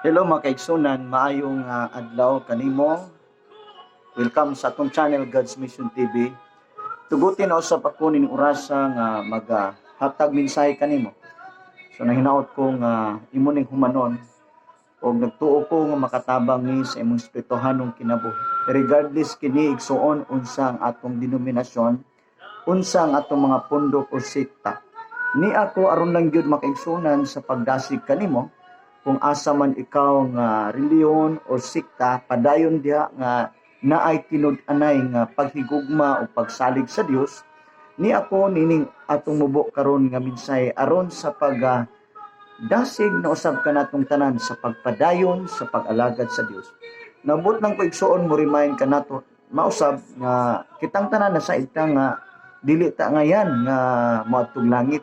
Hello, mga kaigsunan, maayong adlaw kanimo. Welcome sa atong channel, God's Mission TV. Tugutin na usab ako ning orasa nga magahatag mensahe kanimo. So nahinaot ko nga imo ning humanon og nagtuo ko nga makatabang ni sa imong espirituhanong kinabuhi. Regardless kini, igsuon, unsa ang atong denominasyon, unsa ang atong mga pundok o sekta. Ni ako aron lang gyud, makaigsunan, sa pagdasig kanimo. Kung asa man ikaw nga reliyon o sekta, padayon diha nga naay tinud-anay nga paghigugma o pagsalig sa Dios. Ni ako nining atong mubo karon nga mensahe aron sa pag dasig na usab kanatong tanan sa pagpadayon sa pag-alagad sa Dios. Nabot lang ko, igsuon, mo remind kanato mausab nga kitang tanan nasa ita nga dili ta ngayan nga moadtong langit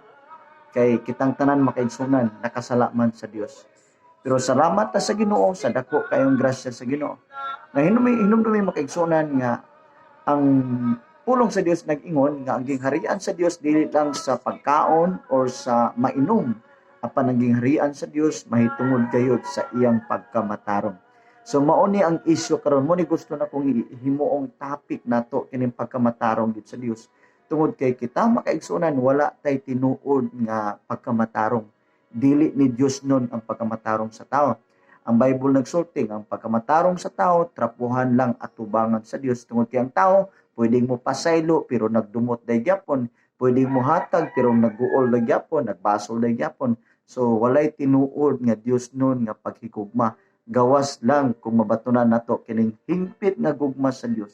kay kitang tanan, makaigsunan, nakasala man sa Dios. Pero salamat ta sa Ginoo sa dako kayong grasya sa Ginoo. Na hinumdumi, makaigsunan, nga ang pulong sa Dios nag-ingon nga ang gingharian sa Dios dili lang sa pagkaon or sa mainom, apan ang gingharian sa Dios mahitungod gayud sa iyang pagkamatarong. So mao ni ang issue karon mo ni gusto na kong himuong topic nato kining pagkamatarong gid sa Dios. Tungod kay kita, makaigsunan, wala tay tinuod nga pagkamatarong. Dili ni Dios nun ang pagkamatarong sa tao. Ang Bible nagsulti, ang pagkamatarong sa tao, trapuhan lang atubangan sa Dios. Tungod kay ang tao, pwedeng mo pasaylo pero nagdumot day gyapon, pwedeng mo hatag pero nagguol day gyapon, nagbasol day gyapon. So walay tinuod nga Dios nun nga paghigugma. Gawas lang kung mabatunan nato kining hingpit nga gugma sa Dios.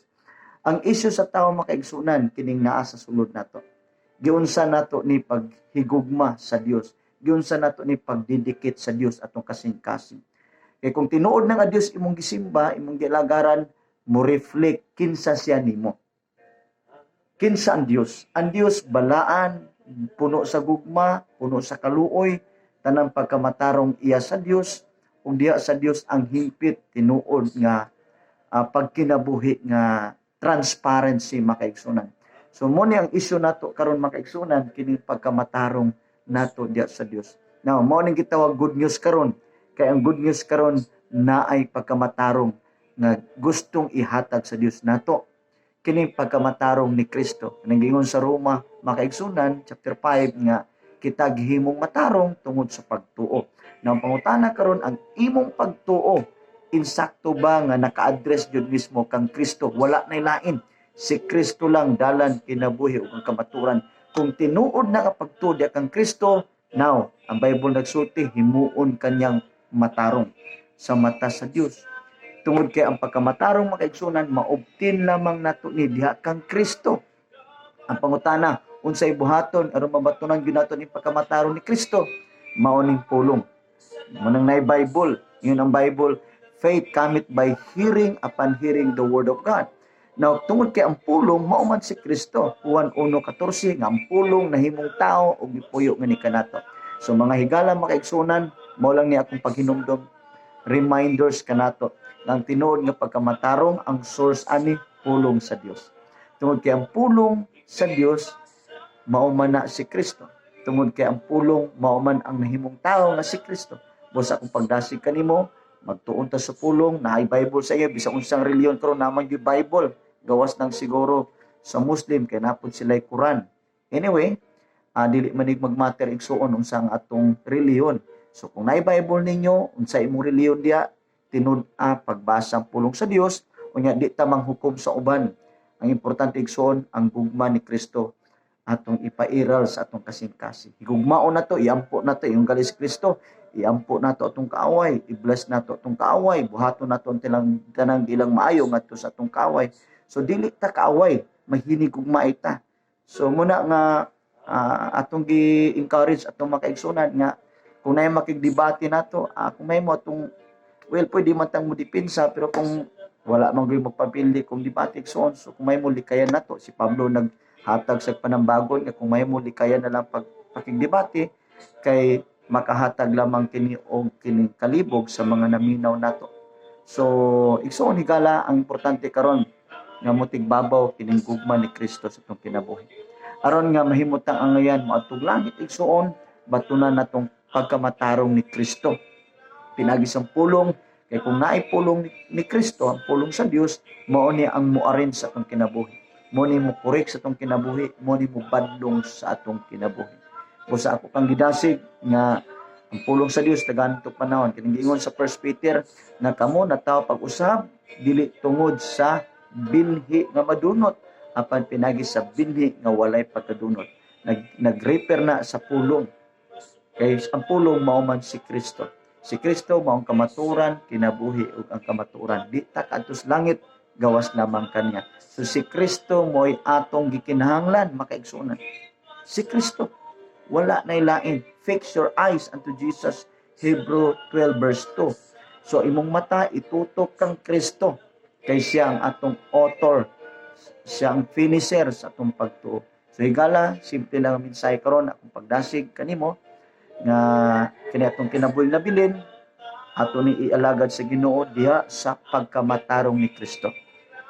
Ang isyu sa tao, makaigsunan, kining naa sa sulod nato. Giunsa nato ni paghigugma sa Dios? Giunsa nato ni pagdidikit sa Dios atong kasing-kasing? Kay kung tinuod na nga Dios imong gisimba, imong gilagaran, mo reflect kinsa siya nimo. Kinsa ang Dios? Ang Dios balaan, puno sa gugma, puno sa kaluoy, tanang pagkamatarong iya sa Dios, ug diha sa Dios ang hingpit tinuod nga pagkinabuhi nga transparency, makaigsunan. So mo ni ang issue nato karon, makaigsunan, kining pagkamatarong nato diha sa Dios. Now, mo ning gitawag good news karon. Kay ang good news karon naay pagkamatarong nga gustong ihatag sa Dios nato. Kining pagkamatarong ni Kristo. Nang giingon sa Roma, makaigsunan, chapter 5 nga kita gihimong matarong tungod sa pagtuo. Now, ang pangutana karon, ang imong pagtuo, insakto ba nga naka-address jud mismo kang Kristo? Wala nay lain. Si Kristo lang dalan, kinabuhi ug ang kamaturan. Kung tinuod na nga pagtuo diha kang Kristo, now, ang Bible nagsulti, himuon kanyang matarong sa mata sa Dios. Tungod kay ang pagkamatarong, makaigsunan, maobtain lamang nato ni diha kang Kristo. Ang pangutana, unsay buhaton aron mabatunan gyud nato ni pagkamatarong ni Kristo? Mao ning pulong. Mao nang naay Bible. Yun ang Bible, faith cometh by hearing upon hearing the word of God. Now, tungod kay ang pulong mao man si Kristo. Juan 1:14 nga ang pulong nahimong tao ug mipuyo nga ni kanato. So mga higala, makaigsunan, mao lang ni akong paghinumdom, reminders kanato nga ang tinuod nga pagkamatarong, ang source ani pulong sa Dios. Tungod kay ang pulong sa Dios mao man na si Kristo. Tungod kay ang pulong mao man ang nahimong tao nga si Kristo. Busa akong pagdasig kanimo, magtuon ta sa pulong, naay Bible sa iya, bisan unsang reliyon karon naman gyud Bible. Gawas nang siguro sa Muslim kay napod sila Quran. Anyway, dili manig magmatter, igsuon, unsa ang atong reliyon. So kung naay Bible ninyo, unsa imong reliyon diha, tinud-a pagbasa ang pulong sa Dios, unya di ta manghukom sa uban. Ang importante, igsuon, ang gugma ni Kristo atong ipairal sa atong kasing-kasing. Higugmaon nato, iampo nato yung galis Kristo, iampo nato atong kaaway, i-bless nato atong kaaway, buhaton nato ang tilang tanang ilang maayo ngadto sa atong kaaway. So dili ta kaaway, mahinigugmaay ta. So muna nga atong gi-encourage atong makaigsunan nga kung naay makigdebate nato, kung may mo atong, well, pwede man tang mo depensa, pero kung wala man gyud magpapili kung debate, igsuon, so kung may mo likayan nato. Si Pablo naghatag sa panambagon nga kung may mo likayan na lang pag pakigdebate kay makahatag lamang kini og kining kalibog sa mga naminaw nato. So igsuon, higala, ang importante karon nga motigbabaw kining gugma ni Kristo sa atong kinabuhi. Aron nga mahimutang angayan moadtog langit, igsuon, batunan natong pagkamatarong ni Kristo. Pinagi sa pulong, kay kung naay pulong ni Kristo, ang pulong sa Dios, mao ni ang muarin sa atong kinabuhi. Mao ni mo korek sa atong kinabuhi, mao ni mo badlong sa atong kinabuhi. Busa ako kang gidasig nga ang pulong sa Dios tagaan to panahon. Kining giingon sa 1 Peter nga kamo natawo pag-usab dili tungod sa binhi nga madunot, apan pinagi sa binhi nga walay pagkadunot. Nag-refer na sa pulong. Kay ang pulong mao man si Kristo. Si Kristo mao ang kamaturan, kinabuhi ug ang kamaturan. Di ta kaadto sa langit gawas lamang kaniya. So si Kristo mo'y atong gikinahanglan, makaigsuonan. Si Kristo, wala na lain. Fix your eyes unto Jesus. Hebrew 12 verse 2. So imong mata itutok kang Kristo kay siya ang atong author, siya ang finisher sa atong pagtuo. So higala, simple lang ang mensahe karon akong pagdasig kanimo nga kini atong kinabuhi na bilin ato ni ialagad sa Ginoo diha sa pagkamatarong ni Kristo.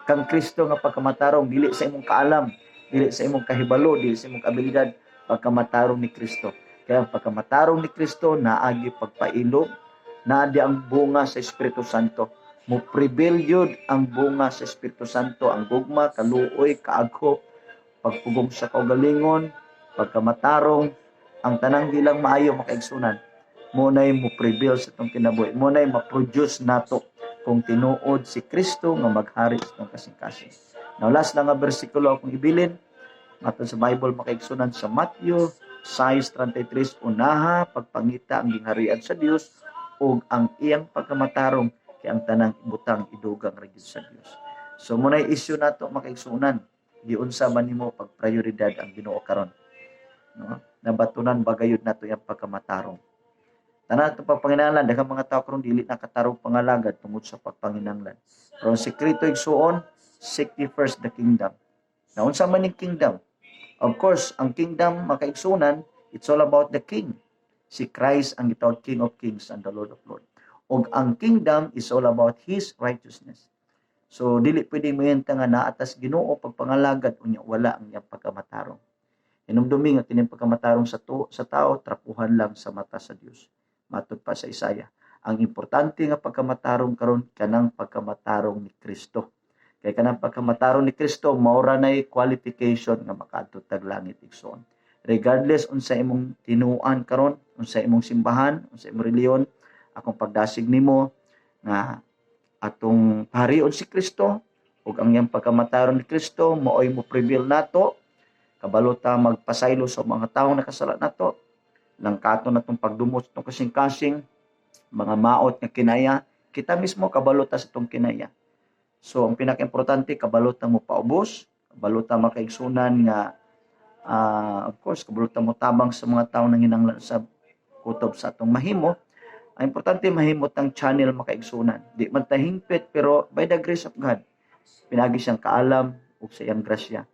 Kang Kristo nga pagkamatarong, dili sa imong kaalam, dili sa imong kahibalo, dili sa imong kabilidad, pagkamatarong ni Kristo. Kaya ang pagkamatarong ni Kristo naagi pagpailog, naadi ang bunga sa Espiritu Santo. Mo prevail yun ang bunga sa Espiritu Santo, ang gugma, kaluoy, kaaghop, pagpugong sa kaugalingon, pagkamatarong, ang tanang gilang maayo, makaigsunan. Mo nay mo prevail sa atong kinabuhi. Mo nay ma-produce nato kung tinuod si Kristo nga maghari sa atong kasing-kasing. Now last lang nga bersikulo akong ibilin matod sa Bible, makaigsunan, sa Matthew 6:33, "Unaha pagpangita ang gingharian sa Dios ug ang iyang pagkamatarong, kay ang tanang ibutang idugang ra gyud sa Dios." So mo nay issue nato, makaigsunan, giunsa man nimo pag prioridad ang Ginoo karon? No? Nabatunan ba gayud nato yang pagkamatarong? Tanan ato pagpanginahanglan, daghang mga tao karon dili nakatarong pangalagad tungod sa pagpanginahanglan. Pero ang sekreto, igsuon, seek ye first the kingdom. Naunsa man ning kingdom? Of course, ang kingdom, makaigsunan, it's all about the king. Si Christ ang gitawag King of Kings and the Lord of Lords. Og ang kingdom is all about His righteousness. So dili pwedeng mayanta nga naatas Ginoo pagpangalagad unya wala ang iyang pagkamatarong. Hinumdumi nga kining pagkamatarong sa tao trapuhan lang sa mata sa Dios. Matod pa sa Isaiah. Ang importante nga pagkamatarong karon kanang pagkamatarong ni Kristo. Kay kanang pagkamatarong ni Kristo mao ra nay qualification nga makaadto tag langit, igsoon. Regardless unsa imong tinuan karon, unsa imong simbahan, unsa imong relihiyon, akong pagdasig nimo nga atong paharion si Kristo ug ang iyang pagkamatarong ni Kristo maoy mo prevail nato. Kabalo ta magpasaylo sa mga taong nakasala nato, langkaton natong pagdumot sa atong kasing-kasing, mga maot nga kinaya kita mismo, kabalo ta sa atong kinaya. So ang pinaka-importante, kabalo ta mo paubos, kabalo ta, makaigsunan, nga of course kabalo ta mo tabang sa mga taong nanginahanglan sa kutob sa atong mahimo. Ang importante, mahimo tang channel, makaigsunan. Di man ta hingpit, pero by the grace of God, pinagi siyang kaalam ug sa iyang grasya,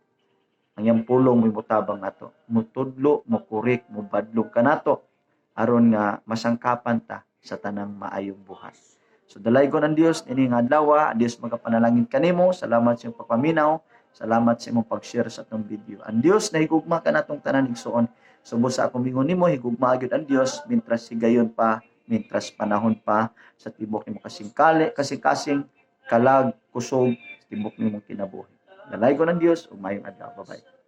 ang iyang pulong mo mutabang nato, mutudlo, mokurik, mobadlong kanato aron nga masangkapan ta sa tanang maayong buhat. So dalaygon ang Dios ini nga adlaw. Ang Dios magapanalangin kanimo. Salamat sa iyong pagpaminaw. Salamat sa imong pag-share sa atong video. Ang Dios nahigugma kanatong tanan, igsuon. Subos sa akong mingon nimo, higugma gyud ang Dios mintras higayon pa, mintras panahon pa sa tibok nimo kasingkali, kasing-kasing, kalag, kusog, sa tibok nimong kinabuhi. Dalaygon ang Dios ug maayong adlaw. Bye-bye.